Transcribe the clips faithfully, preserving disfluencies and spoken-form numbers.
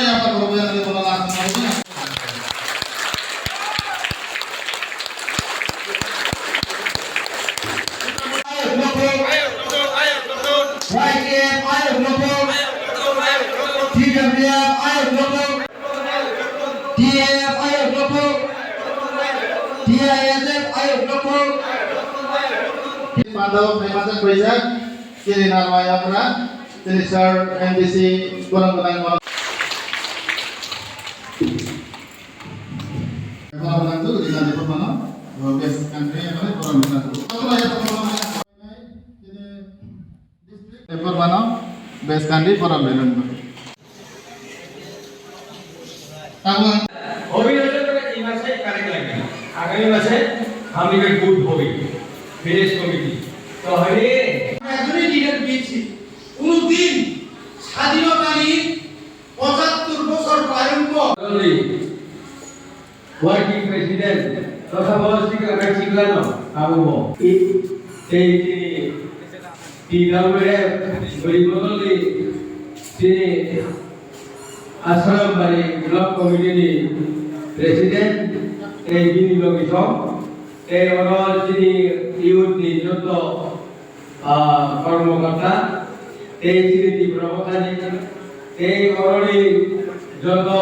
Y T F ayok nokho. T W F ayok nokho. T A F ayok nokho. T I S F ayok nokho. Pandao khaimajak paijak, chini narwai okra, chini sir M D C borok gwnang borok. Borok gwnang tu, di tadi pun mana? Best country yang mana? Borok gwnang tu. District level mano best kandi forum level mano. Tamo. Hobi hobi kore ei mase correct lagi. Agami mase hamni ke good hobi. Village committee. To hoye. Majority leader bisi. Unu din sadinota ni pochattor bosor parimbo. Working President, totha bo sikla kai siklano, abo bo. I, tei chini T W F, Bwrwi Bodolni chini Ashram Bari Block Committee ni President, tei bini logi song, tei oro chini youth ni joto ah, kormokorta, tei chini Tipra Mothani, tei oroni joto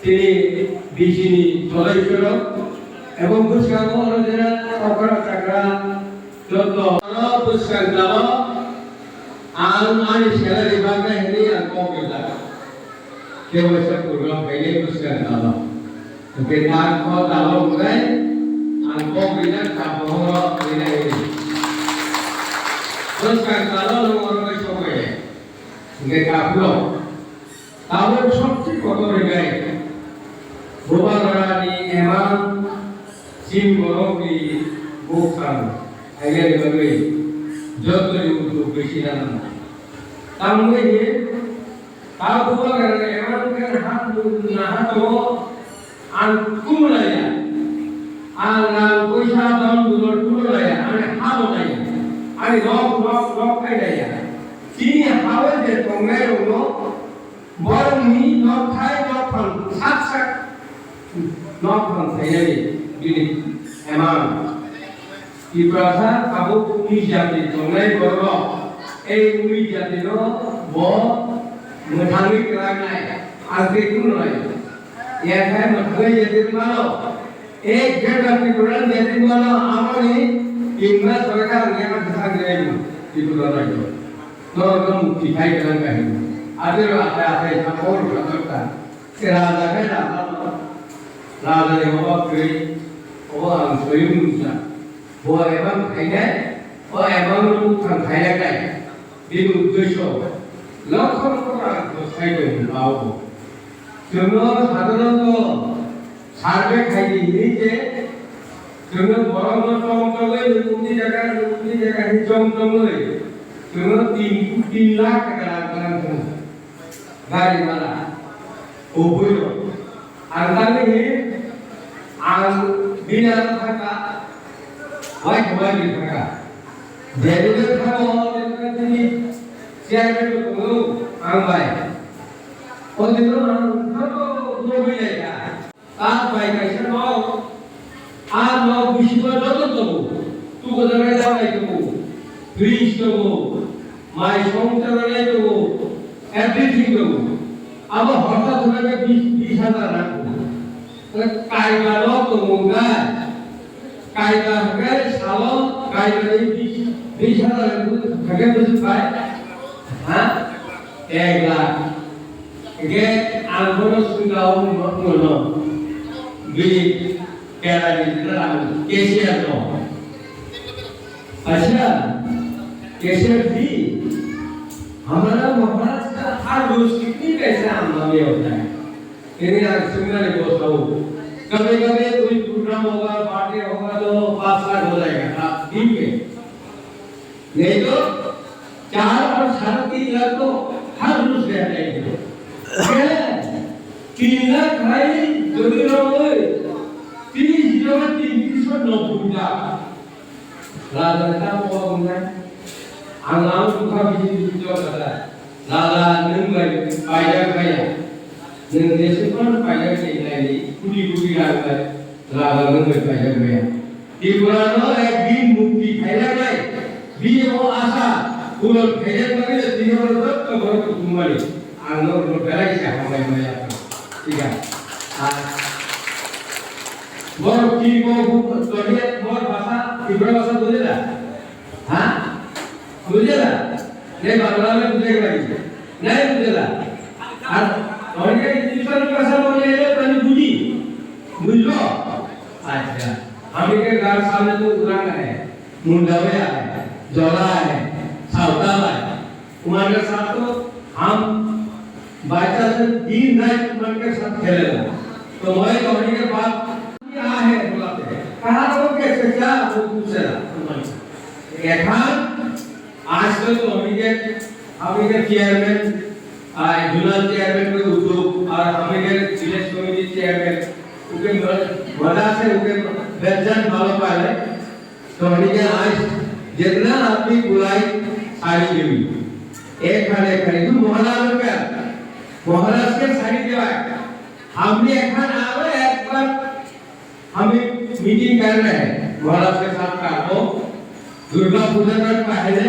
chini B C ni sodosyorok, ebong bwskango oro jera okra chakra joto oro bwskang talo ang ani salary bagwi hinwi ang kok rijak. Kebo se program khainai bwskang talo. Hwnkhe ta kho talo hwnai, ang kok rijak ta bohoro rinai hwnwi. Bwskang talo nwng oro bai sokmaya. Hwnkhe ta phuru tabuk sobse kotor hwnkhe Bubagrani emang chini borokni bukhang khainani bagwi jotoni utuk bisi nang. Tamni hwn Abo Bubagrani emang khe ha naha tongo, ang kumulaya, ang rang poisa don dulor kumulaya, ani ha bo naya, ani nok nok nok khai naya. Chini ha-o je tongnai rokno borokni nok thai nok phang sak sak nok phang khainani bini emang. Tiprasa tabuk uni jati tongnai borok, ei uni jatino bo mwthangwi kwlangnai, ang tei kununai. Yakhai mwthangwi jati mano, ek jeta Tiprasa jati mano, amoni tinma sorkar ang yakhai bwthang jai Tiprasa rajyo. Norokno mukti khai kwlang kahini. Adiro atai atai thangkor thangkor ta. Raja khe raja no. Raja ni obo kwrwi, obo ang soyung nungsa. Bo ebang khainai, o ebang no bukhang khaina khe bini uddesho lokho lokho rang khosai bai hwnba o. Chwngno sadharanto survey khaidi hinwi je chwngno borokno chom chomwi, nukungni jaga, nukungni jaga hinwi chom chomwi chwngno tin, tin lakh taka rang rang thwng. Gari bhara, kubui rok. Ang tangwi hi, ang bini ano thangkha, wai khwbai ni thangkha. Jeni no thango, jeni no tini chairman rok tongo, ang bai. O dino ang joto nugwi laikha. Tat bai kaisa nok, a nok bisingo joto tongo. Tukujaknai janai tongo, fridge tongo, mai song chananai tongo, everything tongo. Abo horta thangkhe bis, bis hajar rang tongo. Kaiba nok tongo wngkha, kaiba hwnkhe salo kaiba ni bis, bis hajar rang tongo, hwnkhe bwswk bai? Ha? Ek lakh. Hingke ang bono swngna o wngmano, bini kerani jora ang cashier no. Acha, cashier ji, hamara maharaj ka har roj kitni paisa aamdani hota hai? Tini ang swngna ni bothao. Kabhi kabhi koi program hoga, party hoga to paanch lakh ho jayega, aap din mein. नहीं तो चार और साढ़े तीन लाख तो हर रोज रहता है। क्या? तीन लाख भाई, जो भी लोग होए, तीस हजार तीन सौ नब्बे लाख। राजा का कौन है? आंगलाम दुखा भी नहीं जो करता है। राजा नहीं भाई, फायदा खाया। Nwng jeswk phano paijak ni nai ni, koti koti rang bai, rang rang nwng bai paijak maya. Tripura no ek din mukti khaina nai, bini o asa puron khaina bagwi no tini oro jotto borok kuthum mani. Ang no oro belai se hambai maya. Thik ase. Ar borok tini bo bu-, toni bor bhasha, Tripura bhasha bujhe na? Ha? Bujhe na? Nahi, Bangla mein bujhega nahi? Nahi bujhega. Ar toni ke Tripura bhasha bole ele toni bujhi? Bujhlo? Acha. Hum ke ghar samne to Urarang hai, Munda bhi hai, Jora hai, Sawtal hai. तुम्हारे साथ तो हम बाईस दिन रात तुम्हारे साथ खेलेगा। तो वही तो होने के बाद क्या है बुलाते हैं, कहाँ को कैसे क्या वो पूछेगा तुम्हारे। এখন আজকে তো হমিকে, হমিকে চেয়ারম্যান, আর জোনাল চেয়ারম্যান কে উদ্যোগ, আর হমিকে ভিলেজ কমিটির চেয়ারম্যান, ওকে মজা আছে, ওকে বেজান ভালো পারে। तो ठीक है, आज जितना आदमी बुलाई, साड़ी देवी। एक खान, एक खान, तू महाराज का, महाराज के साड़ी देवा। हमने एक खान आवे, एक बार हमें मीटिंग कर रहे हैं महाराज के साथ का। तो दुर्गा पूजा का पहले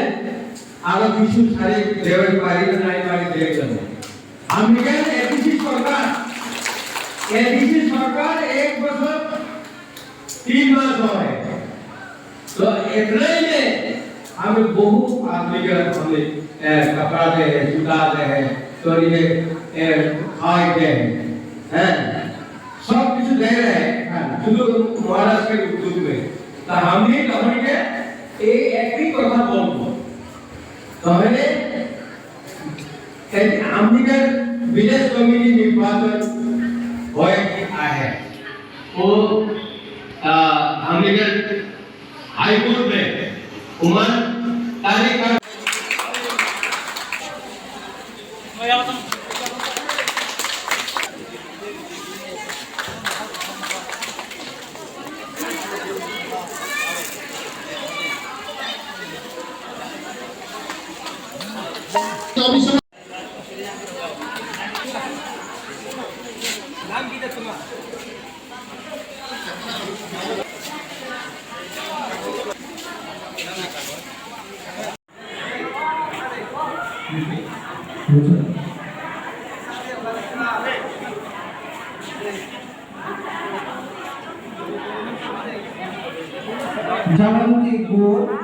आरो কিছু साड़ी देवे, पारी तो नहीं पारी देख लो। আমেরিকার এডিসি সরকার, এডিসি সরকার এক বছর তিন মাস হয়। तो इतना ही में हमें बहुत आदमी का हमने, ए, कपड़ा दे हैं, जूता दे हैं, तो इन्हें, ए, खाए दे हैं, हैं? सब कुछ दे रहे हैं, हाँ, শুধু মহারাষ্ট্রের উদ্যোগ में। तो हमने तो हमने ये एक ही কথা बोलबो। তাহলে এই আমেরিকার ভিলেজ কমিটি নির্বাচন হয়ে আহে। ও, আহ, আমেরিকার হাইকোর্ট মে ওমান তারিখ আর Jalanti go.